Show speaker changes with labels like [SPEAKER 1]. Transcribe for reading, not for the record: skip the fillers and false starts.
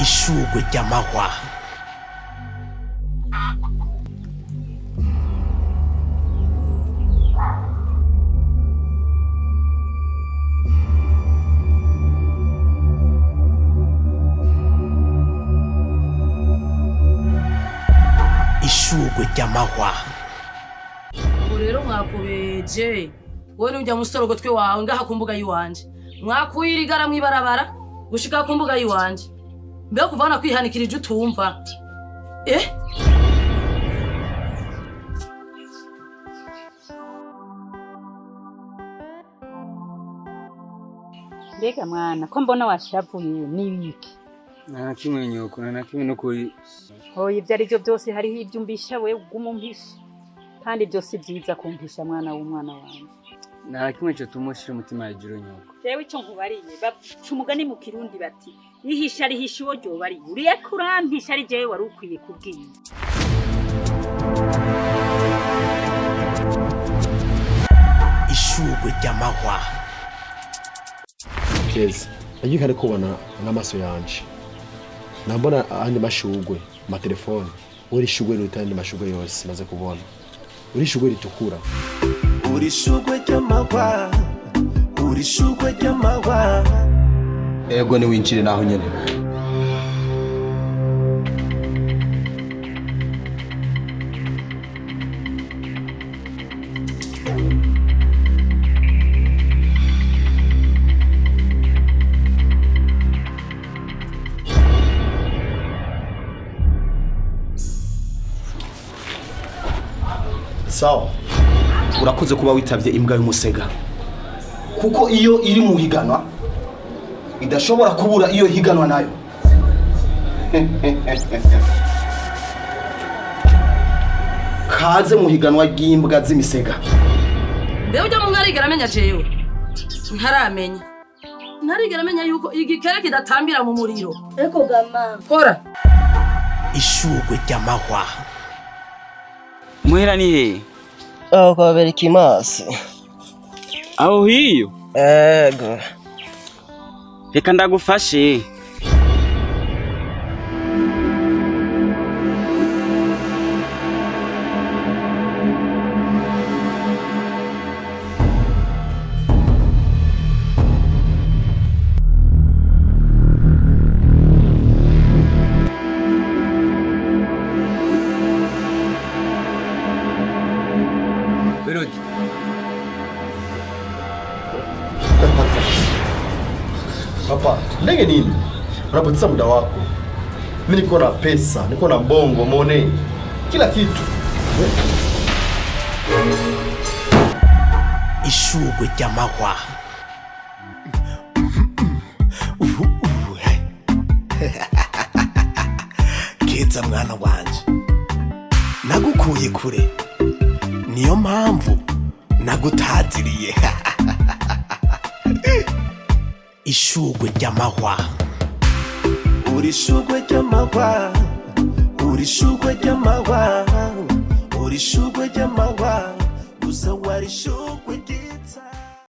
[SPEAKER 1] Ishugwe ry'amahwa. Ishugwe ry'amahwa.
[SPEAKER 2] Ubu rero mwakubeje, wowe n'ujya musorogotwe wawe ngaha ku mbuga y'iwanje, mwakuyirigara mw'ibarabara gushika ku mbuga y'iwanje. Mbega kuva hano kwihanikirije utumva eh?
[SPEAKER 3] Mbega mwana, ko mbona washavuye, n'ibiki?
[SPEAKER 4] Nta na kimwe nyoko, nta na kimwe n'ukuri.
[SPEAKER 3] Hoya, ibyo ari byo byose hariho ibyo umbisha, wewe uguma umpisha, kandi ibyo si byiza kumpisha mwana w'umwana wanjye.
[SPEAKER 4] Nta na kimwe cyotuma ushira umutima hejuru nyoko.
[SPEAKER 3] Jewe icyo nkubariye, baca umugani mu Kirundi bati: "Ihisha rihisha uwo ryobariye." Uriye kurampisha, ari jewe wari ukwiye kubwira.
[SPEAKER 1] Ishugwe ry'amahwa.
[SPEAKER 5] Keza, nagiye kare kubona n'amaso yanje, nambona andi mashugwe amatelefone, uri ishugwe riruta ayandi mashugwe yose maze kubona, uri ishugwe ritukura.
[SPEAKER 1] Uri shugwe ry'amahwa, uri shugwe ry'amahwa.
[SPEAKER 6] Ego, niwinjire naho nyene.
[SPEAKER 7] Sawa, urakoze kuba witabye imbwa y'umusega, kuko iyo iri mu higanwa idashobora kubura iyo higanwa nayo. Kaze mu higanwa ry'imbwa z'imisega.
[SPEAKER 2] Mbega ujya mu mwarigera amenya jewe ntaramenya, ntarigera amenya yuko igikere kidatambira mu muriro.
[SPEAKER 8] Eko gama.
[SPEAKER 2] Kora.
[SPEAKER 1] Ishugwe ry'amahwa.
[SPEAKER 4] Muhira ni hehe?
[SPEAKER 9] Aho kwa Berikimasi.
[SPEAKER 4] Aho hiyo?
[SPEAKER 9] Ego.
[SPEAKER 4] Reka ndagufashe. Melody.
[SPEAKER 5] Papa, ndege nini? Unapoteza muda wako. Mimi niko na pesa, niko na bongo mone, kila kitu.
[SPEAKER 1] Ishugwe ry'amahwa. Keza mwana wanje, nagukuye kure, niyo mpamvu nagutaziriye ishugwe ry'amahwa. Uri shugwe ry'amahwa, uri shugwe ry'amahwa, uri shugwe ry'amahwa, gusa wari shugwe ryiza.